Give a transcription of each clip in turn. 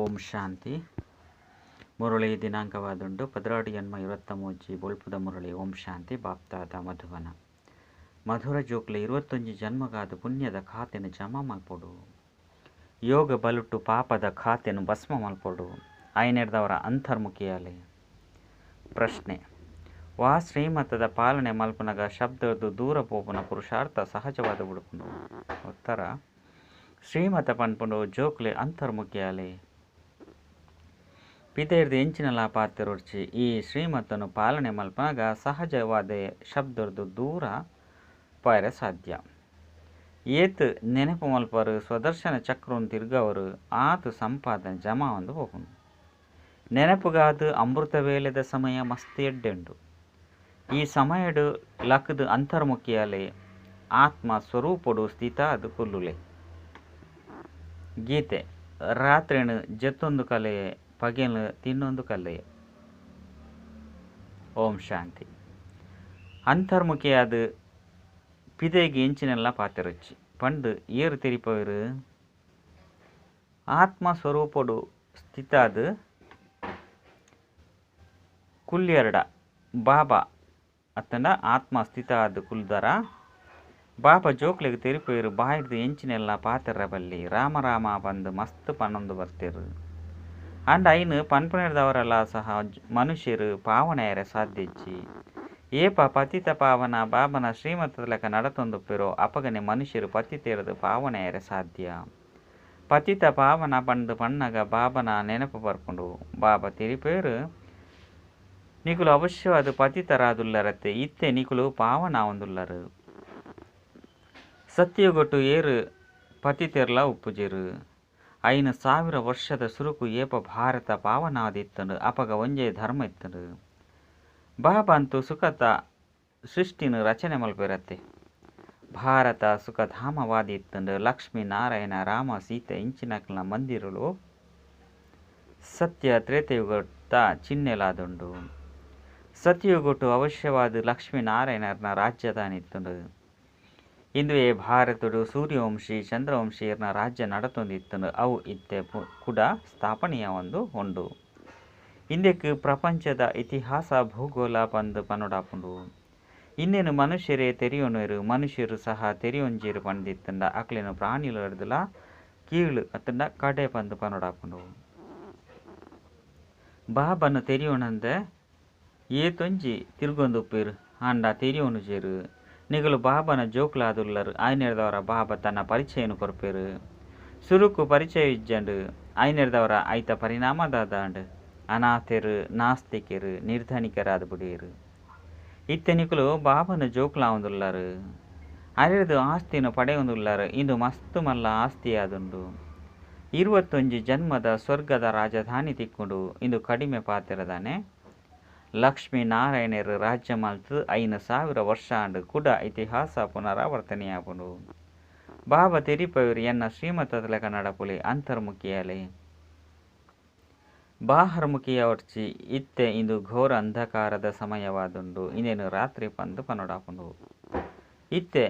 ಓಂ ಶಾಂತಿ. ಮುರಳಿ ದಿನಾಂಕವಾದುಂಡು 12/8/23 ಬೊಲ್ಪುದ ಮುರಳಿ. ಓಂ ಶಾಂತಿ. ಬಾಪ್ತಾದ ಮಧುವನ ಮಧುರ ಜೋಕ್ಲೆ 21 ಜನ್ಮಗಾದ ಪುಣ್ಯದ ಖಾತೆನು ಜಮಾ ಮಲ್ಪೊಡು. ಯೋಗ ಬಲುಟ್ಟು ಪಾಪದ ಖಾತೆನು ಭಸ್ಮ ಮಲ್ಪೊಡು. ಐನೆರ್ದವರ ಅಂತರ್ಮುಖಿಯಾಲೆ. ಪ್ರಶ್ನೆ: ವಾ ಶ್ರೀಮತದ ಪಾಲನೆ ಮಲ್ಪುನಗ ಶಬ್ದರ್ದು ದೂರ ಪೋಪುನ ಪುರುಷಾರ್ಥ ಸಹಜವಾದ ಬುಡುಪುಂಡು? ಉತ್ತರ: ಶ್ರೀಮತ ಪನ್ಪುಂಡು ಜೋಕ್ಲೆ ಅಂತರ್ಮುಖಿಯಾಲೆ. ಪಿದೈರ್ದು ಎಂಚಿನಲಾ ಪಾತೆರೊಡ್ಚಿ. ಈ ಶ್ರೀಮತನು ಪಾಲನೆ ಮಲ್ಪುನಗ ಸಹಜವಾದ ಶಬ್ದರ್ದು ದೂರ ಪೋಯರೆ ಸಾಧ್ಯ. ಏತ್ ನೆನಪು ಮಲ್ಪರು ಸ್ವದರ್ಶನ ಚಕ್ರನ್ ತಿರ್ಗವರು ಆತ್ ಸಂಪಾದನೆ ಜಮಾ ಒಂದು ಪೋಪುಂಡು. ನೆನಪುಗಾದ ಅಮೃತ ವೇಳೆದ ಸಮಯ ಮಸ್ತ್ ಎಡ್ಡೆಂಡು. ಈ ಸಮಯಡು ಲಕದ ಅಂತರ್ಮುಖಿಯಾಲೆ ಆತ್ಮ ಸ್ವರೂಪಡು ಸ್ಥಿತ ಅದು ಕುಲ್ಲುಲೆ. ಗೀತೆ: ರಾತ್ರಿನು ಜತ್ತೊಂದು ಕಲೆಯೆ ಪಗೆಲು ತಿನ್ನೊಂದು ಕಲೆಯೆ. ಓಂ ಶಾಂತಿ. ಅಂತರ್ಮುಖಿಯಾದ ಪಿದೆಗೆ ಎಂಚಿನೆಲ್ಲ ಪಾತೆರೊಚ್ಚಿ ಪಂಡು ಏರು ತೆರಿಪವರು ಆತ್ಮಸ್ವರೂಪಡು ಸ್ಥಿತಾದ ಕುಲ್ಯರಡ ಬಾಬಾ ಅತ್ತಂಡ ಆತ್ಮ ಸ್ಥಿತ ಆದ ಕುಲ್ದರ ಬಾಬಾ ಜೋಕ್ಲೆಗ್ ತೆರಿಪೇರು ಬಾಯಿಡ್ದು ಎಂಚಿನೆಲ್ಲ ಪಾತೆರ ಬಲ್ಲಿ ರಾಮ ರಾಮ ಬಂದು ಮಸ್ತ್ ಪನ್ನೊಂದು ಬರ್ತಿರು. ಅಂಡ್ ಐನು ಪನ್ಪುನೆರ್ದವರೆಲ್ಲ ಸಹ ಮನುಷ್ಯರು ಪಾವನೆಯರೆ ಸಾಧ್ಯಚ್ಚಿ. ಏಪ ಪತಿತ ಪಾವನ ಬಾಬನ ಶ್ರೀಮತದ ಲೆಕ್ಕ ನಡತೊಂದುಪ್ಪಿರೋ ಅಪಗನೆ ಮನುಷ್ಯರು ಪತಿತೇರದು ಪಾವನೆಯರೆ ಸಾಧ್ಯ. ಪತಿತ ಪಾವನ ಪಂದು ಪಣ್ಣಗ ಬಾಬನ ನೆನಪು ಬರ್ಪುಂಡು. ಬಾಬಾ ತೆರಿಪೇರು ನಿಕುಲು ಅವಶ್ಯವಾದ ಪತಿತರಾದುಲ್ಲರತ್ತೆ ಇತ್ತೆ ನಿಕುಲು ಪಾವನ ಒಂದುಲ್ಲರು. ಸತ್ಯಗೊಟ್ಟು ಏರು ಪತಿತೆರ್ಲ ಉಪ್ಪುಜೆರು. 5000 ವರ್ಷದ ಸುರುಕು ಏಪ ಭಾರತ ಪಾವನಾದಿತ್ತಂಡು ಅಪಗ ಒಂಜೆ ಧರ್ಮ ಇತ್ತಂಡು. ಬಾಬಾ ಅಂತೂ ಸುಖತ ಸೃಷ್ಟಿನ ರಚನೆ ಮಲ್ಪಿರತ್ತೆ. ಭಾರತ ಸುಖಧಾಮವಾದಿ ಇತ್ತಂಡು. ಲಕ್ಷ್ಮೀ ನಾರಾಯಣ ರಾಮ ಸೀತೆ ಇಂಚಿನಕ್ಲ ಮಂದಿರಲು ಸತ್ಯ ತ್ರೇತಯುಗತ್ತ ಚಿಹ್ನೆಲಾದುಂಡು. ಸತ್ಯಯುಗೊಟ್ಟು ಅವಶ್ಯವಾದ ಲಕ್ಷ್ಮೀ ನಾರಾಯಣನ ರಾಜ್ಯದಾನಿತ್ತಂಡು. ಇಂದುವೆ ಭಾರತಡು ಸೂರ್ಯವಂಶಿ ಚಂದ್ರವಂಶಿಯರ್ನ ರಾಜ್ಯ ನಡತೊಂದಿತ್ತಂಡು. ಅವು ಇತ್ತೆ ಕೂಡ ಸ್ಥಾಪನೆಯ ಒಂದು ಉಂಡು. ಇಂದಕ್ಕೆ ಪ್ರಪಂಚದ ಇತಿಹಾಸ ಭೂಗೋಳ ಪಂದು ಪನ್ನೊಡಾಪುಂಡು. ಇನ್ನೇನು ಮನುಷ್ಯರೇ ತೆರಿಯೊನರು ಮನುಷ್ಯರು ಸಹ ತೆರಿಯೊಂಜೇರು ಪಂದಿತ್ತಂಡ ಅಕ್ಲೇನು ಪ್ರಾಣಿಲರ್ದಲ ಕೀಳು ಅತ್ತಂಡ ಕಡೆ ಪಂದು ಪನ್ನೊಡಾಪುಂಡು. ಬಾಬನ್ನು ತೆರಿಯೋಣಂದೆ ಏತೊಂಜಿ ತಿರ್ಗೊಂದುಪ್ಪೇರು ಆಂಡ ತೆರಿಯೋನು ಜೇರು. ನಿಗಲು ಬಾಬನ ಜೋಕ್ಲಾದುಲ್ಲರು. ಆಯ್ನೆರ್ದವರ ಬಾಬಾ ತನ್ನ ಪರಿಚಯನು ಕೊರ್ಪೇರು. ಸುರುಕು ಪರಿಚಯ ಇಜ್ಜಂಡು ಆಯ್ನೆರ್ದವರ ಐತ ಪರಿಣಾಮದಾದಾಂಡು ಅನಾಥೆರು ನಾಸ್ತಿಕರು ನಿರ್ಧನಿಕರಾದ ಬುಡಿಯರು. ಇತ್ತೆ ನಿಕುಲು ಬಾಬನ ಜೋಕ್ಲಾವುಂದುಲ್ಲರು. ಅರೆದು ಆಸ್ತಿನ ಪಡೆಯೊಂದುಲ್ಲರು. ಇಂದು ಮಸ್ತು ಮಲ್ಲ ಆಸ್ತಿಯಾದುಂಡು. 21 ಜನ್ಮದ ಸ್ವರ್ಗದ ರಾಜಧಾನಿ ತಿಕ್ಕೊಂಡು ಇಂದು ಕಡಿಮೆ ಪಾತಿರದಾನೆ. ಲಕ್ಷ್ಮೀ ನಾರಾಯಣರು ರಾಜ್ಯ ಮಲ್ತು 5000 ವರ್ಷ ಆಂಡು ಕೂಡ ಇತಿಹಾಸ ಪುನರಾವರ್ತನೆಯಾಪುಂಡು. ಬಾಬಾ ತೆರಿಪವರು ಎನ್ನ ಶ್ರೀಮತದ ಲೆಕ್ಕ ನಡಪುಲಿ ಅಂತರ್ಮುಖಿಯಾಲೆ. ಬಾಹರ್ಮುಖಿಯ ಒರ್ಚಿ ಇತ್ತೆ ಇಂದು ಘೋರ ಅಂಧಕಾರದ ಸಮಯವಾದುಂಡು. ಇನ್ನೇನು ರಾತ್ರಿ ಪಂದು ಪನ್ನೊಡಾಪುಂಡು. ಇತ್ತೆ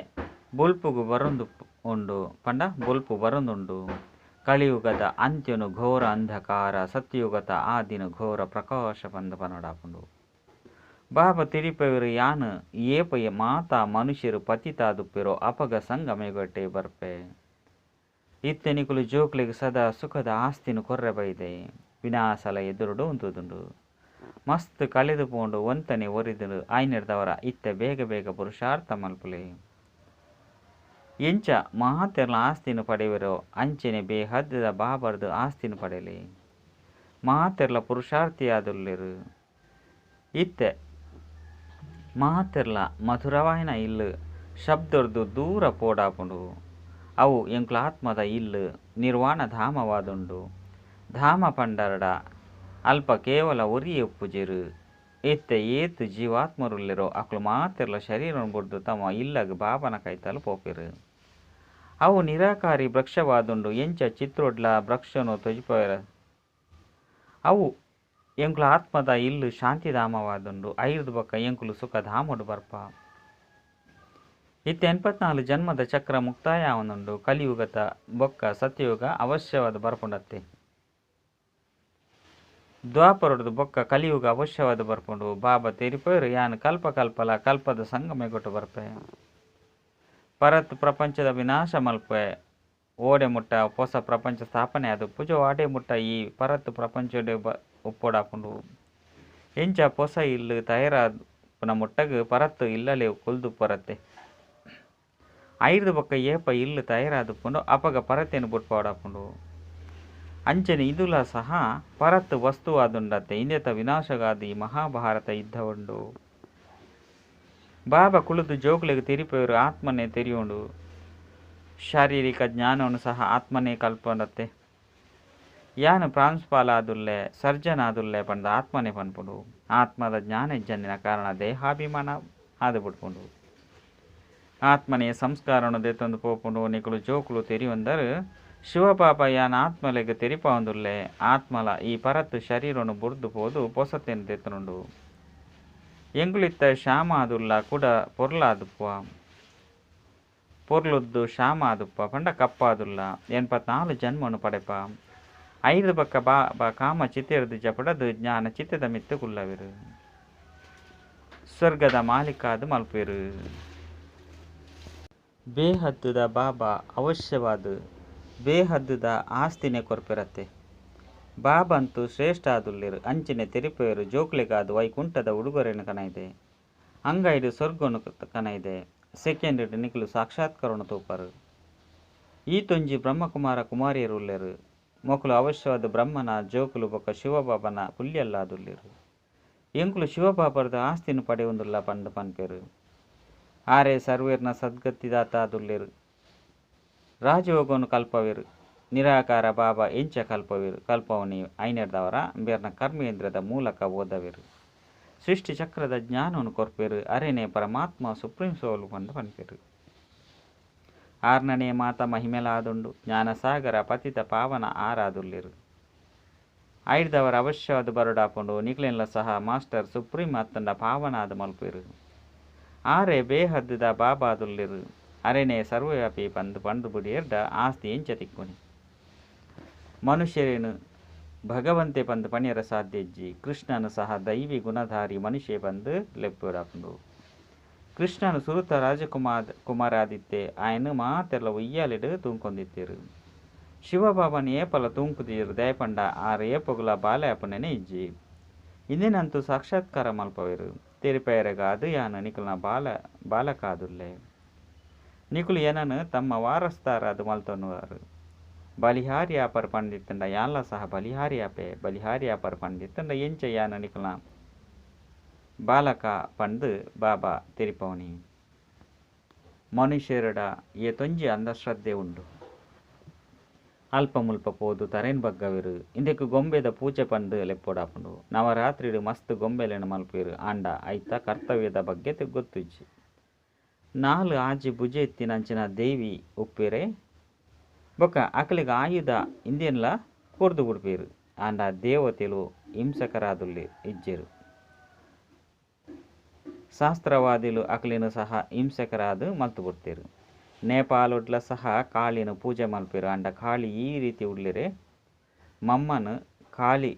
ಬೊಲ್ಪುಗು ಬರೊಂದು ಉಂಡು ಪಂಡ ಬೊಲ್ಪು ಬರೊಂದುಂಡು. ಕಲಿಯುಗದ ಅಂತ್ಯನು ಘೋರ ಅಂಧಕಾರ ಸತ್ಯುಗದ ಆದಿನ ಘೋರ ಪ್ರಕಾಶ ಪಂದು ಪನ್ನೊಡಾಪುಂಡು. ಬಾಬಾ ತೆರಿಪವರು ಯಾನು ಏಪ ಮಾತಾ ಮನುಷ್ಯರು ಪತಿತಾದುಪ್ಪಿರೋ ಅಪಗ ಸಂಗಮೆಗೊಟ್ಟೆ ಬರ್ಪೆ. ಇತ್ತೆ ನಿಕುಲು ಜೋಕ್ಲೆಗ್ ಸದಾ ಸುಖದ ಆಸ್ತಿನ ಕೊರ್ರೆ ಬೈದೆ. ವಿನಾಸಲ ಎದುರುಡು ಉಂತುದುಂಡು. ಮಸ್ತ್ ಕಳೆದು ಪೋಂಡು ಒಂತನೆ ಒರಿದುಂಡು. ಆಯ್ನೆರ್ದವರ ಇತ್ತೆ ಬೇಗ ಬೇಗ ಪುರುಷಾರ್ಥ ಮಲ್ಪುಲೆ. ಎಂಚ ಮಹಾತೆರ್ಲ ಆಸ್ತಿನ ಪಡೆಯುವರೋ ಅಂಚೆನೆ ಬೇಹದ್ದದ ಬಾಬರ್ದು ಆಸ್ತಿನ ಪಡೆಯಲಿ. ಮಹಾತೆರ್ಲ ಪುರುಷಾರ್ಥಿಯಾದುಲ್ಲೆರು. ಇತ್ತೆ ಮಹಾತೆರ್ಲ ಮಧುರವಾಯಿನ ಇಲ್ಲು ಶಬ್ದರ್ದು ದೂರ ಪೋಡಾಪುಂಡು. ಅವು ಎಂಕ್ಲ ಆತ್ಮದ ಇಲ್ಲು ನಿರ್ವಾಣ ಧಾಮವಾದುಂಡು. ಧಾಮ ಪಂಡರಡ ಅಲ್ಪ ಕೇವಲ ಒರಿಯೆ ಉಪ್ಪುಜೆರು. ಇತ್ತೆ ಏತ್ ಜೀವಾತ್ಮರುಲ್ಲೆರೋ ಅಕ್ಲು ಮಾತೆರ್ಲ ಶರೀರನು ಬುಡ್ದು ತಮ್ಮ ಇಲ್ಲಗ್ ಬಾಬನ ಕೈತಲು ಪೋಪೆರು. ಅವು ನಿರಾಕಾರಿ ವೃಕ್ಷವಾದುಂಡು. ಎಂಚ ಚಿತ್ರೋಡ್ಲ ವೃಕ್ಷನು ತೊಜಿಪೇರ. ಅವು ಎಂಕುಲು ಆತ್ಮದ ಇಲ್ಲು ಶಾಂತಿಧಾಮವಾದುಂಡು. ಐರ್ದು ಬೊಕ್ಕ ಎಂಕುಲು ಸುಖಧಾಮಡು ಬರ್ಪ. ಇತ್ತೆ 84 ಜನ್ಮದ ಚಕ್ರ ಮುಕ್ತಾಯ ಆವೊಂದುಂಡು. ಕಲಿಯುಗದ ಬೊಕ್ಕ ಸತ್ಯಯುಗ ಅವಶ್ಯವಾದ ಬರ್ಪುಂಡತ್ತೆ. ದ್ವಾಪರೊಡ್ದು ಬೊಕ್ಕ ಕಲಿಯುಗ ಅವಶ್ಯವಾದ್ ಬರ್ಪುಂಡು. ಬಾಬಾ ತೆರಿಪೋಯೆರ್ ಯಾನ್ ಕಲ್ಪ ಕಲ್ಪಲ ಕಲ್ಪದ ಸಂಗಮ ಯುಗೊಟು ಬರ್ಪೆ. ಪರತ್ ಪ್ರಪಂಚದ ವಿನಾಶ ಮಲ್ಪುವೆ. ಓಡೆ ಮುಟ್ಟ ಪೊಸ ಪ್ರಪಂಚ ಸ್ಥಾಪನೆ ಆದುಪ್ಪುಜೋ ಆಡೆ ಮುಟ್ಟ ಈ ಪರತ್ ಪ್ರಪಂಚಡ್ ಉಪ್ಪೊಡಾಪುಂಡು. ಇಂಚ ಪೊಸ ಇಲ್ಲ್ ತಯಾರಾಪುನ ಮುಟ್ಟಗ್ ಪರತ್ ಇಲ್ಲಲೆ ಕುಲ್ದುಪ್ಪರತ್ತೆ. ಐರ್ದ್ ಬೊಕ್ಕ ಏಪ ಇಲ್ಲ್ ತಯಾರಾದುಪ್ಪುಂಡು ಅಪಗ ಪರತೆನ್ ಬುಡ್ಪಾವೊಡಾಪುಂಡು. ಅಂಚನೆ ಇಂದುಲ ಸಹ ಪರತ್ ವಸ್ತುವಾದುಂಡತ್ತೆ ಇಂದೆತ ವಿನಾಶಗಾದ್ ಈ ಮಹಾಭಾರತ ಯುದ್ಧ ಉಂಡು. ಬಾಬಾ ಕುಳುದು ಜೋಕುಲೆಗ್ ತೆರಿಪೇರು ಆತ್ಮನೆ ತೆರಿಯುಂಡು. ಶಾರೀರಿಕ ಜ್ಞಾನವನ್ನು ಸಹ ಆತ್ಮನೇ ಕಲ್ಪನತ್ತೆ. ಯಾನ್ ಪ್ರಾಂಶುಪಾಲ ಆದುಲ್ಲೆ ಸರ್ಜನ್ ಆದುಲ್ಲೆ ಪಂದ್ ಆತ್ಮನೇ ಪನ್ಪುಂಡು. ಆತ್ಮದ ಜ್ಞಾನ ಇಜ್ಜಂದಿನ ಕಾರಣ ದೇಹಾಭಿಮಾನ ಆದ್ ಬಿಡ್ಪುಂಡು. ಆತ್ಮನೇ ಸಂಸ್ಕಾರನು ದೆತ್ತೊಂದು ಪೋಪುಂಡು. ನಿಕುಲು ಜೋಕುಲು ತೆರಿಯೊಂದರು ಶಿವಬಾಬಾ ಯಾನ್ ಆತ್ಮಲೆಗ್ ತೆರಿಪಾವೊಂದುಲ್ಲೆ. ಆತ್ಮಲ ಈ ಪರತ್ ಶರೀರನು ಬುಡ್ದು ಪೋದು ಪೊಸತೆನ್ ದೆತ್ತೊನುಂಡು. ಎಂಕುಲಿತ್ತ ಶ್ಯಾಮ ಆದುಲ್ಲ ಕುಡ ಪೊರ್ಲಾದುಪ್ಪುವ. ಪೊರ್ಲುದ್ದು ಶ್ಯಾಮ ಆದುಪ್ಪ ಪಂಡ ಕಪ್ಪಾದುಲ್ಲ. 84 ಜನ್ಮನು ಪಡೆಪ. ಐರ್ದ್ ಬೊಕ್ಕ ಬಾಬಾ ಕಾಮ ಚಿತೆರ್ದ್ ಜಪಡದು ಜ್ಞಾನ ಚಿತೆದ ಮಿತ್ತ್ ಕುಲ್ಲವೆರು. ಸ್ವರ್ಗದ ಮಾಲೀಕಾದ್ ಮಲ್ಪುವೆರು. ಬೇಹದ್ದುದ ಬಾಬಾ ಅವಶ್ಯವಾದ್ ಬೇಹದ್ದುದ ಆಸ್ತಿನೆ ಕೊರ್ಪೆರತ್ತೆ. ಬಾಬಾ ಅಂತೂ ಶ್ರೇಷ್ಠ ಆದುಲ್ಲೆರ್. ಅಂಚನೆ ತೆರಿಪಾವೆರ್ ಜೋಕುಲೆಗಾದ್ ವೈಕುಂಠದ ಉಡುಗೊರೆನ್ ಕನದೆ. ಅಂಗೈಡ್ ಸ್ವರ್ಗನ್ ಕನದೆ. ಸೆಕೆಂಡ್ ಡ್ ನಿಕುಲು ಸಾಕ್ಷಾತ್ಕಾರನ್ ತೂಪರ್. ಈತೊಂಜಿ ಬ್ರಹ್ಮಕುಮಾರ ಕುಮಾರಿಯೆರ್ ಉಲ್ಲೆರ್. ಮೊಕುಲು ಅವಶ್ಯವಾದ್ ಬ್ರಹ್ಮನ ಜೋಕುಲು ಬೊಕ್ಕ ಶಿವಬಾಬನ ಪುಲ್ಯಲ್ಲಾದುಲ್ಲೆರ್. ಎಂಕುಲು ಶಿವಬಾಬಾರ್ದ್ ಆಸ್ತಿನ್ ಪಡೆಯೊಂದುಲ್ಲ ಪಂದ್ ಪನ್ಪೆರ್. ಆರೇ ಸರ್ವೇರ್ನ ಸದ್ಗತಿದಾತ ಆದುಲ್ಲೆರ್. ರಾಜಯೋಗನು ಕಲ್ಪಾವೆರ್. ನಿರಾಕಾರ ಬಾಬಾ ಎಂಚ ಕಲ್ಪಾವೆರ್ ಕಲ್ಪಾವುನಿ ಐನೆರ್ದಾವರ ಇಂಬೆರ್ನ ಕರ್ಮೇಂದ್ರಿಯದ ಮೂಲಕ ಓದಾವೆರ್. ಸೃಷ್ಟಿ ಚಕ್ರದ ಜ್ಞಾನನ್ ಕೊರ್ಪೆರ್. ಅರೆನೇ ಪರಮಾತ್ಮ ಸುಪ್ರೀಂ ಸೋಲ್ ಪಂದ್ ಪನ್ಪೆರ್. ಆರ್ನನೇ ಮಾತ ಮಹಿಮೆಲ ಆದುಂಡು. ಜ್ಞಾನಸಾಗರ ಪತಿತ ಪಾವನ ಆರಾದುಲ್ಲೆರ್. ಐರ್ದಾವರ ಅವಶ್ಯವಾದ್ ಬರೊಡಾಪುಂಡು. ನಿಕಲೆನ್ಲ ಸಹ ಮಾಸ್ಟರ್ ಸುಪ್ರೀಂ ಅತ್ತುಂಡ ಪಾವನ ಆದ್ ಮಲ್ಪುವೆರ್. ಆರೇ ಬೇಹದ್ದುದ ಬಾಬಾ ಆದುಲ್ಲೆರ್. ಅರೆನೇ ಸರ್ವವ್ಯಾಪಿ ಪಂದ್ ಪಂಡ್ದ್ ಬುಡಿಯೆರ್ಡ ಆಸ್ತಿ ಎಂಚ ತಿಕ್ಕುನಿ. ಮನುಷ್ಯೆರೆನ್ ಭಗವಂತೆ ಪಂದ್ ಪನಿಯೆರೆ ಸಾಧ್ಯ ಇಜ್ಜಿ. ಕೃಷ್ಣನ್ ಸಹ ದೈವಿ ಗುಣಧಾರಿ ಮನುಷ್ಯೆ ಪಂದ್ ಲೆಪ್ಪುವೊಡಾಪುಂಡು. ಕೃಷ್ಣನ್ ಸುರುತ ರಾಜಕುಮಾರ್ ಕುಮಾರ ಆದಿತ್ತೆ. ಆಯನ್ ಮಾತೆರ್ಲಾ ಉಯ್ಯಾಲೆಡ್ ತೂಂಕೊಂದಿತ್ತೆರ್. ಶಿವಬಾಬನ್ ಏಪಲ ತೂಂಕುದೆರ್ ದಾಯೆ ಪಂಡ ಆರ್ ಏಪೊಗುಲ ಬಾಲೆ ಆಪುನನೇ ಇಜ್ಜಿ. ಇಂದೆನಂತೂ ಸಾಕ್ಷಾತ್ಕಾರ ಮಲ್ಪವೆರ್. ತೆರಿಪಾಯೆರೆಗಾದ್ ಯಾನ್ ನಿಕಲ್ನ ಬಾಲಕಾದುಲ್ಲೆ. ನಿಕುಲು ಎನನ್ ತಮ್ಮ ವಾರಸ್ದಾರಾದ್ ಮಲ್ತೊನುವರ್. ಬಲಿಹಾರಿ ಆಪರ್ ಪಂದಿತ್ತುಂಡ ಯಾನ್ಲ ಸಹ ಬಲಿಹಾರಿ ಆಪೆ. ಬಲಿಹಾರಿ ಆಪರ್ ಪಂದಿತ್ತುಂಡ ಎಂಚ ಯಾನ್ ನಿಕಲ್ನ ಬಾಲಕ ಪಂದ್ ಬಾಬಾ ತೆರಿಪಾವುನಿ. ಮನುಷ್ಯೆರೆಡ ಏತೊಂಜಿ ಅಂಧಶ್ರದ್ಧೆ ಉಂಡು. ಅಲ್ಪ ಮುಲ್ಪ ಪೋದು ತರೆನ್ ಬಗ್ಗಾವೆರ್. ಇಂದೆಕ್ ಗೊಂಬೆದ ಪೂಜೆ ಪಂದ್ ಲೆಪ್ಪೊಡಾಪುಂಡು. ನವರಾತ್ರಿಡ್ ಮಸ್ತ್ ಗೊಂಬೆಲೆನ್ ಮಲ್ಪುವೆರ್ ಆಂಡ ಐತ ಕರ್ತವ್ಯದ ಬಗ್ಗೆ ಗೊತ್ತುಜ್ಜಿ. ನಾಲ್ ಆಜಿ ಭುಜ ಇತ್ತಿನಂಚಿನ ದೇವಿ ಉಪ್ಪುವೆರೆ ಬೊಕ್ಕ ಅಕಲೆಗ್ ಆಯುಧ ಇಂದೆನ್ಲ ಕೊರ್ದು ಬುಡ್ಪೆರ್. ಆಂಡ ದೇವತೆಲು ಹಿಂಸಕರಾದುಲ್ಲೆರ್ ಇಜ್ಜೆರ್. ಶಾಸ್ತ್ರವಾದಿಲು ಅಕಲೆನ್ ಸಹ ಹಿಂಸಕರಾದ್ ಮಲ್ತ್ ಬುಡ್ತೆರ್. ನೇಪಾಳಡ್ಲ ಸಹ ಕಾಳಿನ್ ಪೂಜೆ ಮಲ್ಪುವೆರ್ ಆಂಡ ಕಾಳಿ ಈ ರೀತಿ ಉಲ್ಲೆರೆ ಮಮ್ಮನ್ ಕಾಳಿ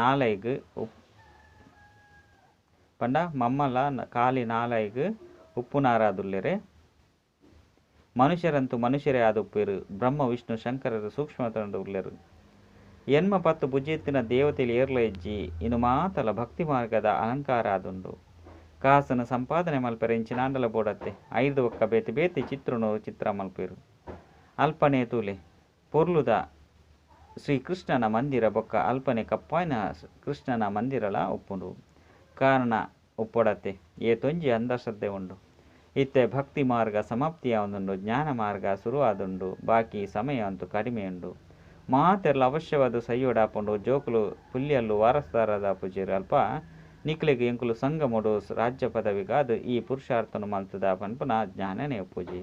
ನಾಲಯಿಗ್ ಪಂಡ ಮಮ್ಮಲ ಕಾಳಿ ನಾಲಯಿಗ್ ಉಪ್ಪುನಾರಾದುಲ್ಲೆರ್. ಮನುಷ್ಯರಂತೂ ಮನುಷ್ಯರೇ ಆದುಪ್ಪುವೆರ್. ಬ್ರಹ್ಮ ವಿಷ್ಣು ಶಂಕರರು ಸೂಕ್ಷ್ಮತನಡ್ ಉಲ್ಲೆರ್. ಎನ್ಮ ಪತ್ತ್ ಭುಜ ಇತ್ತಿನ ದೇವತೆಲು ಏರ್ಲ ಇಜ್ಜಿ. ಇಂದು ಮಾತಲ ಭಕ್ತಿ ಮಾರ್ಗದ ಅಲಂಕಾರ ಆದುಂಡು. ಕಾಸುನು ಸಂಪಾದನೆ ಮಲ್ಪೆರೆ ಎಂಚಿನಾಂಡಲ ಬೋಡತ್ತೆ. ಐರ್ದ್ ಬೊಕ್ಕ ಬೇತೆ ಬೇತೆ ಚಿತ್ರನು ಚಿತ್ರ ಮಲ್ಪುವೆರ್. ಅಲ್ಪನೆ ತೂಲೆ ಪೊರ್ಲುದ ಶ್ರೀ ಕೃಷ್ಣನ ಮಂದಿರ ಬೊಕ್ಕ ಅಲ್ಪನೆ ಕಪ್ಪಾಯಿನ ಕೃಷ್ಣನ ಮಂದಿರಲ ಉಪ್ಪುಂಡು. ಕಾರಣ ಉಪ್ಪೊಡತ್ತೆ ಏತೊಂಜಿ ಅಂಧಶ್ರದ್ಧೆ ಉಂಡು. ಇತ್ತೆ ಭಕ್ತಿ ಮಾರ್ಗ ಸಮಾಪ್ತಿ ಆವೊಂದುಂಡು. ಜ್ಞಾನ ಮಾರ್ಗ ಸುರು ಆದುಂಡು. ಬಾಕಿ ಸಮಯ ಅಂತೂ ಕಡಿಮೆ ಉಂಡು. ಮಾತೆರ್ಲ ಅವಶ್ಯವಾದ್ ಸೈಯೊಡಾಪುಂಡು. ಜೋಕುಲು ಪುಲ್ಯಲ್ಲು ವಾರಸ್ದಾರದಾಪುಜೆರ್ ಅಲ್ಪ ನಿಕ್ಲೆಗ್ ಎಂಕುಲು ಸಂಗಮೊಡು ರಾಜ್ಯ ಪದವಿಗಾದ್ ಈ ಪುರುಷಾರ್ಥನ್ ಮಲ್ತುದ ಪನ್ಪುನ ಜ್ಞಾನನೇ ಉಪ್ಪುಜಿ.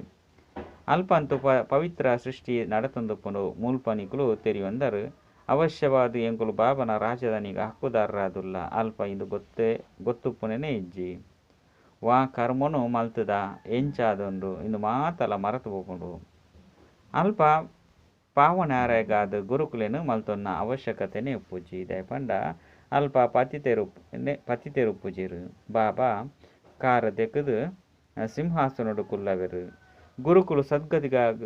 ಅಲ್ಪ ಅಂತೂ ಪವಿತ್ರ ಸೃಷ್ಟಿ ನಡತೊಂದುಪ್ಪುಂಡು. ಮುಲ್ಪ ನಿಕುಲು ತೆರಿಯೊಂದರ್ ಅವಶ್ಯವಾದ್ ಎಂಕುಲು ಬಾಬನ ರಾಜಧಾನಿಗ್ ಹಕ್ಕುದಾರರಾದುಲ್ಲ. ಅಲ್ಪ ಇಂದು ಗೊತ್ತೇ ಗೊತ್ತುಪ್ಪುನನೇ ಇಜ್ಜಿ. ವಾ ಕರ್ಮನು ಮಲ್ತುದ ಎಂಚಾದುಂಡು ಇಂದು ಮಾತಲ ಮರತ್ ಪೋಪುಂಡು. ಅಲ್ಪ ಪಾವನಾರೆಗಾದ್ ಗುರುಕುಲೆನ್ ಮಲ್ತೊನ್ನ ಅವಶ್ಯಕತೆನೇ ಉಪ್ಪುಜಿ. ದಾಯೆ ಪಂಡ ಅಲ್ಪ ಪತಿತೆರು ಪತಿತೆರು ಉಪ್ಪುಜೆರ್. ಬಾಬಾ ಕಾರ್ ದೆಕ್ಕುದು ಸಿಂಹಾಸನೊಡು ಕುಲ್ಲವೆರ್. ಗುರುಕುಲು ಸದ್ಗತಿಗಾಗ್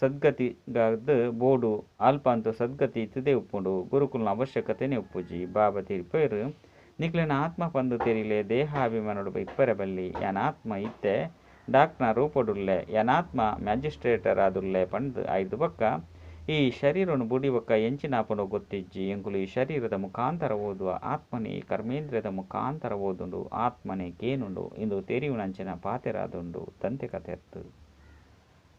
ಸದ್ಗತಿಗಾದ್ ಬೋಡು ಅಲ್ಪ ಅಂತೂ ಸದ್ಗತಿ ಇತ್ತದೇ ಉಪ್ಪುಂಡು. ಗುರುಕುಲ್ನ ಅವಶ್ಯಕತೆನೇ ಉಪ್ಪುಜಿ. ಬಾಬಾ ತೆರಿಪೆರ್ ನಿಕ್ಲೆನ ಆತ್ಮ ಪಂದ್ ತೆರಿಲೆ ದೇಹಾಭಿಮಾನೊಡು ಇಪ್ಪರೆ ಬಲ್ಲಿ. ಯಾನ್ ಆತ್ಮ ಇತ್ತೆ ಡಾಕ್ಟರ್ನ ರೂಪೊಡುಲ್ಲೆ, ಯಾನ್ ಆತ್ಮ ಮ್ಯಾಜಿಸ್ಟ್ರೇಟರ್ ಆದುಲ್ಲೆ ಪಂದ್ ಐರ್ದ್ ಬೊಕ್ಕ ಈ ಶರೀರನ್ ಬುಡಿ ಬೊಕ್ಕ ಎಂಚಿನ ಆಪುಂಡೋ ಗೊತ್ತಿಜ್ಜಿ. ಎಂಕುಲು ಈ ಶರೀರದ ಮುಖಾಂತರ ಓದುವ ಆತ್ಮನೇ ಈ ಕರ್ಮೇಂದ್ರಿಯದ ಮುಖಾಂತರ ಓದುಂಡು, ಆತ್ಮನೇ ಕೇನುಂಡು ಇಂದು ತೆರಿಯುನಂಚಿನ ಪಾತೆರಾದುಂಡು ದಂತೆ ಕತೆ ಅತ್ತ್.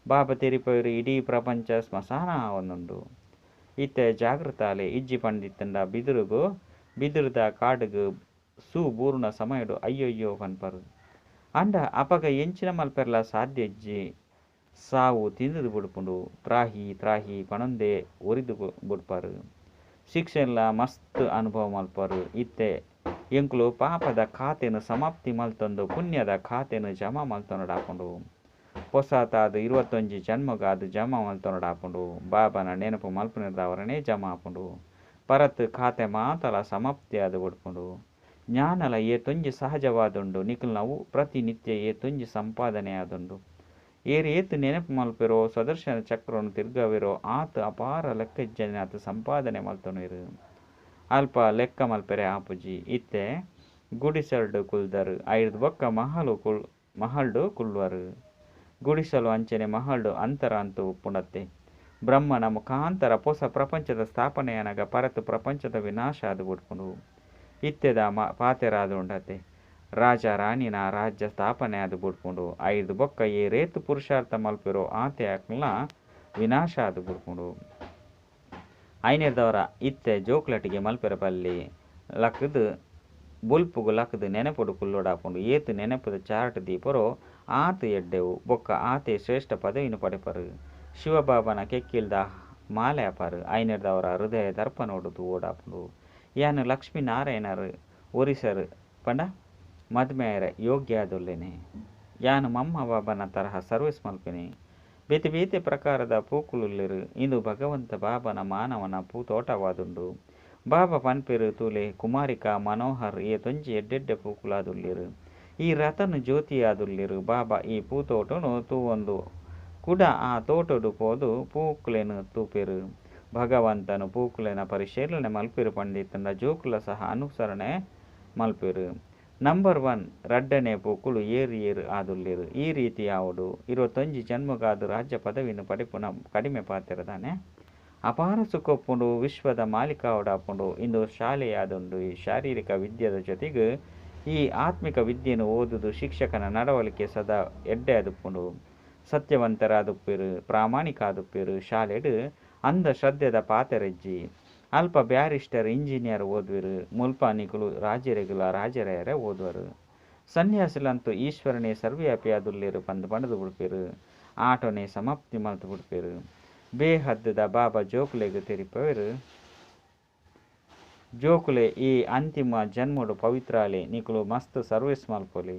ಬಾಬಾ ತೆರಿಪೆರ್ ಇಡೀ ಪ್ರಪಂಚ ಸ್ಮಶಾನ ಆವೊಂದುಂಡು. ಇತ್ತೆ ಜಾಗೃತ ಆಲೆ. ಇಜ್ಜಿ ಪಂದಿತ್ತುಂಡ ಬಿದುರುಗು ಬಿದುರುದ ಕಾಡುಗು ಸೂ ಬೂರುನ ಸಮಯಡು ಅಯ್ಯಯ್ಯೋ ಪನ್ಪರ್. ಆಂಡ ಅಪಗ ಎಂಚಿನ ಮಲ್ಪೆರ್ಲ ಸಾಧ್ಯ ಇಜ್ಜಿ. ಸಾವು ತಿಂದುದು ಬುಡ್ಪುಂಡು. ತ್ರಾಹಿ ತ್ರಾಹಿ ಪಣೊಂದೇ ಒರಿದು ಬುಡ್ಪರ್. ಶಿಕ್ಷೆನ್ಲ ಮಸ್ತ್ ಅನುಭವ ಮಲ್ಪರ್. ಇತ್ತೆ ಎಂಕುಲು ಪಾಪದ ಖಾತೆನ್ ಸಮಾಪ್ತಿ ಮಲ್ತೊಂದು ಪುಣ್ಯದ ಖಾತೆನ್ ಜಮಾ ಮಲ್ತೊನೊಡಾಪುಂಡು. ಪೊಸತಾದ್ 21 ಜನ್ಮಗಾದ್ ಜಮಾ ಮಲ್ತೊನೊಡಾಪುಂಡು. ಬಾಬಾನ ನೆನಪು ಮಲ್ಪುನೆರ್ದಾವರನೇ ಜಮಾ ಆಪುಂಡು. ಪರತ್ ಖಾತೆ ಮಾತಲ ಸಮಾಪ್ತಿ ಆದ್ ಬುಡ್ಪುಂಡು. ಜ್ಞಾನಲ ಏತೊಂಜಿ ಸಹಜವಾದುಂಡು. ನಿಕಲ್ನವು ಪ್ರತಿನಿತ್ಯ ಏತೊಂಜಿ ಸಂಪಾದನೆ ಆದುಂಡು. ಏರ್ ಏತ್ ನೆನಪು ಮಲ್ಪೆರೋ ಸ್ವದರ್ಶನ ಚಕ್ರನ್ ತಿರ್ಗವೆರೋ ಆತ್ ಅಪಾರ ಲೆಕ್ಕ ಇಜ್ಜಂದಿನಾತ್ ಸಂಪಾದನೆ ಮಲ್ತೊನುವೆರ್. ಅಲ್ಪ ಲೆಕ್ಕ ಮಲ್ಪೆರೆ ಆಪುಜಿ. ಇತ್ತೆ ಗುಡಿಸಲ್ಡ್ ಕುಲ್ದರ್ ಐರ್ದ್ ಬೊಕ್ಕ ಮಹಲು ಮಹಲ್ಡ್ ಕುಲ್ಲುವರ್. ಗುಡಿಸಲು ಅಂಚನೆ ಮಹಲ್ಡ್ ಅಂತರ ಅಂತೂ ಉಪ್ಪುಂಡತ್ತೆ. ಬ್ರಹ್ಮನ ಮುಖಾಂತರ ಪೊಸ ಪ್ರಪಂಚದ ಸ್ಥಾಪನೆಯಾನಗ ಪರತ್ ಪ್ರಪಂಚದ ವಿನಾಶ ಆದ್ ಬುಡ್ಪುಂಡು. ಇತ್ತೆದ ಪಾತೆರಾದುಂಡತೆ. ರಾಜ ರಾಣಿನ ರಾಜ್ಯ ಸ್ಥಾಪನೆ ಆದ್ ಬುಡ್ಪುಂಡು. ಐರ್ದ್ ಬೊಕ್ಕ ಏರೇತ್ ಪುರುಷಾರ್ಥ ಮಲ್ಪೆರೋ ಆತೆ ಅಕ್ಲ್ನ ವಿನಾಶ ಆದ್ ಬುಡ್ಪುಂಡು. ಐನೆರ್ದವರ ಇತ್ತೆ ಜೋಕ್ಲಟ್ಟಿಗೆ ಮಲ್ಪೆರೆ ಬಲ್ಲಿ ಲಕ್ಕುದು ಬೊಲ್ಪುಗು ಲಕ್ಕುದು ನೆನಪುಡು ಕುಲ್ಲೊಡಾಪುಂಡು. ಏತ್ ನೆನಪುದ ಚಾರ್ಟ್ ದೀಪರೋ ಆತ್ ಎಡ್ಡೆವು ಬೊಕ್ಕ ಆತೆ ಶ್ರೇಷ್ಠ ಪದವಿನ್ ಪಡೆಪರ್. ಶಿವಬಾಬನ ಕೆಕ್ಕಿಲ್ದ ಮಾಲೆ ಆಪರ್. ಐನೆರ್ದಾವರ ಹೃದಯ ದರ್ಪಣೋಡು ತೂವೊಡಾಪುಂಡು. ಯಾನ್ ಲಕ್ಷ್ಮೀ ನಾರಾಯಣರ್ ಒರಿಸರ್ ಪಂಡ ಮದ್ಮೆ ಆಯೆರೆ ಯೋಗ್ಯ ಆದುಲ್ಲೆನೆ. ಯಾನ್ ಮಮ್ಮ ಬಾಬಾನ ತರಹ ಸರ್ವಿಸ್ ಮಲ್ಪಿನಿ. ಬೇತೆ ಬೇತೆ ಪ್ರಕಾರದ ಪೂಕುಲುಲ್ಲೆರ್. ಇಂದು ಭಗವಂತ ಬಾಬಾನ ಮಾನವನ ಪೂ ತೋಟವಾದುಂಡು. ಬಾಬಾ ಪನ್ಪೆರ್ ತೂಲೆ ಕುಮಾರಿಕಾ ಮನೋಹರ್ ಏತೊಂಜಿ ಎಡ್ಡೆಡ್ಡೆ ಪೂಕುಲಾದುಲ್ಲೆರ್. ಈ ರತನ್ ಜ್ಯೋತಿ ಆದುಲ್ಲೆರ್. ಬಾಬಾ ಈ ಪೂತೋಟನು ತೂವೊಂದು ಕುಡ ಆ ತೋಟೊಡು ಪೋದು ಪೂಕುಲೆನ್ ತೂಪೆರ್. ಭಗವಂತನ ಪೂಕುಲೆನ ಪರಿಶೀಲನೆ ಮಲ್ಪೆರ್ ಪಂದಿತ್ತುಂಡ ಜೋಕುಲ ಸಹ ಅನುಸರಣೆ ಮಲ್ಪೆರ್. ನಂಬರ್ 1 ರಡ್ಡನೆ ಪೂಕುಲು ಏರ್ ಏರ್ ಆದುಲ್ಲೆರ್. ಈ ರೀತಿ ಆವೊಡು. 21 ಜನ್ಮಗಾದ್ ರಾಜ್ಯ ಪದವಿನ್ ಪಡೆಪುನ ಕಡಿಮೆ ಪಾತೆರ ದಾನೆ. ಅಪಾರ ಸುಖ ಉಪ್ಪುಂಡು. ವಿಶ್ವದ ಮಾಲೀಕ ಆವೊಡಾಪುಂಡು. ಇಂದು ಶಾಲೆಯಾದುಂಡು. ಈ ಶಾರೀರಿಕ ವಿದ್ಯೆದ ಜೊತೆಗೆ ಈ ಆತ್ಮಿಕ ವಿದ್ಯೆನ್ ಓದುದು ಶಿಕ್ಷಕನ ನಡವಳಿಕೆ ಸದಾ ಎಡ್ಡೆ ಆದುಪ್ಪುಂಡು. ಸತ್ಯವಂತರಾದುಪ್ಪೆರ್, ಪ್ರಾಮಾಣಿಕ ಆದುಪ್ಪೆರ್. ಶಾಲೆಡ್ ಅಂಧಶ್ರದ್ಧೆದ ಪಾತೆರ ಇಜ್ಜಿ. ಅಲ್ಪ ಬ್ಯಾರಿಸ್ಟರ್ ಇಂಜಿನಿಯರ್ ಓದುವೆರ್. ಮುಲ್ಪ ನಿಕುಲು ರಾಜೆರೆಗುಲ ರಾಜೆರಾಯೆರೆ ಓದುವರು. ಸನ್ಯಾಸಿಲಂತೂ ಈಶ್ವರನೇ ಸರ್ವವ್ಯಾಪಿ ಆದುಲ್ಲೆರ್ ಪಂದ್ ಪಂಡುದು ಬುಡ್ಪೆರ್. ಆಟೋನೇ ಸಮಾಪ್ತಿ ಮಲ್ತ್ ಬುಡ್ಪೆರ್. ಬೇಹದ್ದ ಬಾಬಾ ಜೋಕುಲೆಗ್ ತೆರಿಪವೆರ್. ಜೋಕುಲೆ ಈ ಅಂತಿಮ ಜನ್ಮಡು ಪವಿತ್ರಾಲೆ ನಿಕುಲು ಮಸ್ತ್ ಸರ್ವಿಸ್ ಮಲ್ಪೊಲಿ.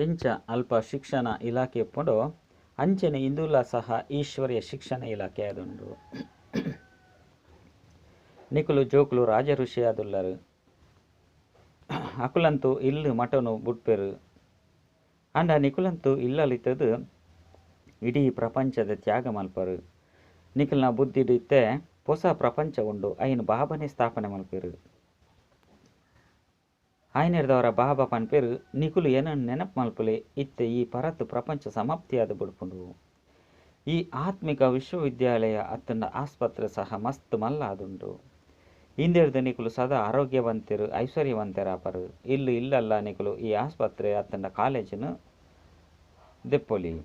ಎಂಚ ಅಲ್ಪ ಶಿಕ್ಷಣ ಇಲಾಖೆ ಉಪ್ಪುಂಡೋ ಅಂಚನೆ ಇಂದುಲ ಸಹ ಈಶ್ವರ್ಯ ಶಿಕ್ಷಣ ಇಲಾಖೆ ಆದುಂಡು. ನಿಕುಲು ಜೋಕುಲು ರಾಜ ಋಷಿ ಆದುಲ್ಲರ್. ಅಕುಲಂತೂ ಇಲ್ಲ್ ಮಠೊನು ಬುಡ್ಪೆರ್. ಆಂಡ ನಿಕುಲಂತೂ ಇಲ್ಲಲಿತ್ತದು ಇಡೀ ಪ್ರಪಂಚದ ತ್ಯಾಗ ಮಲ್ಪರು. ನಿಕಲ್ನ ಬುದ್ಧಿಡ್ ಇತ್ತೆ ಪೊಸ ಪ್ರಪಂಚ ಉಂಡು. ಐನ್ ಬಾಬಾನೇ ಸ್ಥಾಪನೆ ಮಲ್ಪೆರ್. ಆಯ್ನೆರ್ದವರ ಬಾಬಾ ಪನ್ಪೆರ್ ನಿಕುಲು ಎನನ್ ನೆನಪು ಮಲ್ಪುಲೆ. ಇತ್ತೆ ಈ ಪರತ್ ಪ್ರಪಂಚ ಸಮಾಪ್ತಿಯಾದ್ ಬುಡ್ಪುಂಡು. ಈ ಆತ್ಮಿಕ ವಿಶ್ವವಿದ್ಯಾಲಯ ಅತ್ತುಂಡ ಆಸ್ಪತ್ರೆ ಸಹ ಮಸ್ತ್ ಮಲ್ಲ ಆದುಂಡು. ಇಂದೆರ್ದ್ ನಿಕುಲು ಸದಾ ಆರೋಗ್ಯವಂತೆರ್ ಐಶ್ವರ್ಯವಂತೆರಾಪರ್. ಇಲ್ಲ್ ಇಲ್ಲಲ್ಲ ನಿಕುಲು ಈ ಆಸ್ಪತ್ರೆ ಅತ್ತುಂಡ ಕಾಲೇಜಿನ ದೆಪ್ಪೊಲಿ.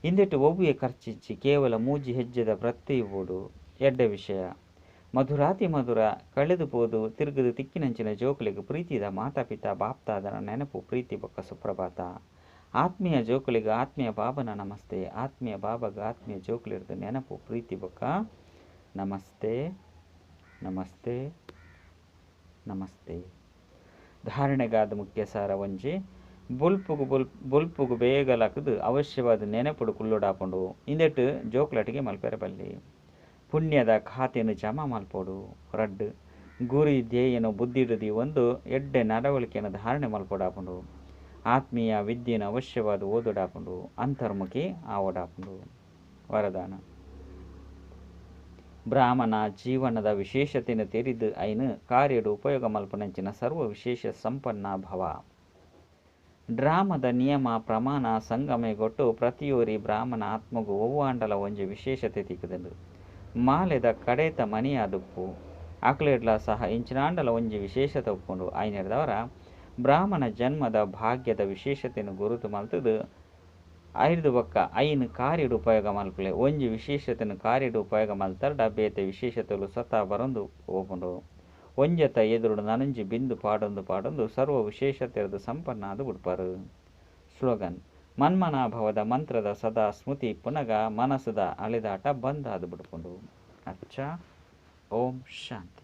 ಇಂದೆಟ್ ಒವ್ವೇ ಖರ್ಚಿಜ್ಜಿ. ಕೇವಲ ಮೂಜಿ ಹೆಜ್ಜೆದ ಪ್ರತಿ ಬೋಡು. ಎಡ್ಡೆ ವಿಷಯ. ಮಧುರಾತಿ ಮಧುರ ಕಳೆದು ಪೋದು ತಿರುಗುದು ತಿಕ್ಕಿನಂಚಿನ ಜೋಕುಲೆಗ್ ಪ್ರೀತಿದ ಮಾತಾ ಪಿತಾ ಬಾಪ್ತಾದನ ನೆನಪು ಪ್ರೀತಿ ಬೊಕ್ಕ ಸುಪ್ರಭಾತ. ಆತ್ಮೀಯ ಜೋಕುಲೆಗ್ ಆತ್ಮೀಯ ಬಾಬನ ನಮಸ್ತೆ. ಆತ್ಮೀಯ ಬಾಬಾಗ ಆತ್ಮೀಯ ಜೋಕುಲೆರ್ದ್ ನೆನಪು ಪ್ರೀತಿ ಬೊಕ್ಕ ನಮಸ್ತೆ ನಮಸ್ತೆ ನಮಸ್ತೆ. ಧಾರಣೆಗಾದ ಮುಖ್ಯ ಸಾರ ಒಂಜಿ. ಬೊಲ್ಪುಗು ಬೊಲ್ ಬೊಲ್ಪುಗು ಬೇಗ ಲಕ್ಕ್‌ದ್ ಅವಶ್ಯವಾದ್ ನೆನಪುಡು ಕುಲ್ಲೊಡಾಪುಂಡು. ಇಂದೆಟ್ ಜೋಕ್ಲಟಿಗೆ ಮಲ್ಪೆರೆ ಬಲ್ಲಿ. ಪುಣ್ಯದ ಖಾತೆನ್ ಜಮಾ ಮಲ್ಪೊಡು. ರಡ್ಡ್ ಗುರಿ ಧ್ಯೇಯನ್ ಬುದ್ಧಿಡ್ ದೀವೊಂದು ಎಡ್ಡೆ ನಡವಳಿಕೆನ್ ಧಾರಣೆ ಮಲ್ಪೊಡಾಪುಂಡು. ಆತ್ಮೀಯ ವಿದ್ಯೆನ್ ಅವಶ್ಯವಾದ್ ಓದೊಡಾಪುಂಡು. ಅಂತರ್ಮುಖಿ ಆವೊಡಾಪುಂಡು. ವರದಾನ. ಬ್ರಾಹ್ಮಣ ಜೀವನದ ವಿಶೇಷತೆನ್ ತೆರಿದ್ ಐನ್ ಕಾರ್ಯಡ್ ಉಪಯೋಗ ಮಲ್ಪುನಂಚಿನ ಸರ್ವ ವಿಶೇಷ ಸಂಪನ್ನ ಭವ. ಡ್ರಾಮದ ನಿಯಮ ಪ್ರಮಾಣ ಸಂಗಮಯುಗೊಟ್ಟು ಪ್ರತಿಯೊರಿ ಬ್ರಾಹ್ಮಣ ಆತ್ಮಗ್ ಒವ್ವಾಂಡಲ ಒಂಜಿ ವಿಶೇಷತೆ ತಿಕ್ಕುದುಂಡು. ಮಾಲೆದ ಕಡೇತ ಮಣಿಯಾದುಪ್ಪು ಅಕ್ಲೆಡ್ಲಾ ಸಹ ಎಂಚಿನಾಂಡಲ ಒಂಜಿ ವಿಶೇಷತೆ ಉಪ್ಪುಂಡು. ಐನೆಡ್ದಾವರ ಬ್ರಾಹ್ಮಣ ಜನ್ಮದ ಭಾಗ್ಯದ ವಿಶೇಷತೆನ್ ಗುರುತು ಮಲ್ತ್‌ದ್ ಐರ್ದ್ ಬೊಕ್ಕ ಐನ್ ಕಾರ್ಯಡ್ ಉಪಯೋಗ ಮಲ್ಪುಲೆ. ಒಂಜಿ ವಿಶೇಷತೆನ್ ಕಾರ್ಯಡ್ ಉಪಯೋಗ ಮಲ್ತರ್ಡ ಬೇತೆ ವಿಶೇಷತೆಲು ಸ್ವತಃ ಬರೊಂದು ಪೋಪುಂಡು. ಒಂಜೆತ ಎದುರುಡು ನನೊಂಜಿ ಬಿಂದು ಪಾಡೊಂದು ಪಾಡೊಂದು ಸರ್ವ ವಿಶೇಷತೆರ್ದ್ ಸಂಪನ್ನ ಆದ್ ಬುಡ್ಪರ್. ಸ್ಲೋಗನ್, ಮನ್ಮನಾಭವದ ಮಂತ್ರದ ಸದಾ ಸ್ಮೃತಿ ಇಪ್ಪುನಗ ಮನಸ್‌ದ ಅಲೆದಾಟ ಬಂದ್ ಆದ್ ಬುಡ್ಪುಂಡು. ಅಚ್ಚಾ. ಓಂ ಶಾಂತಿ.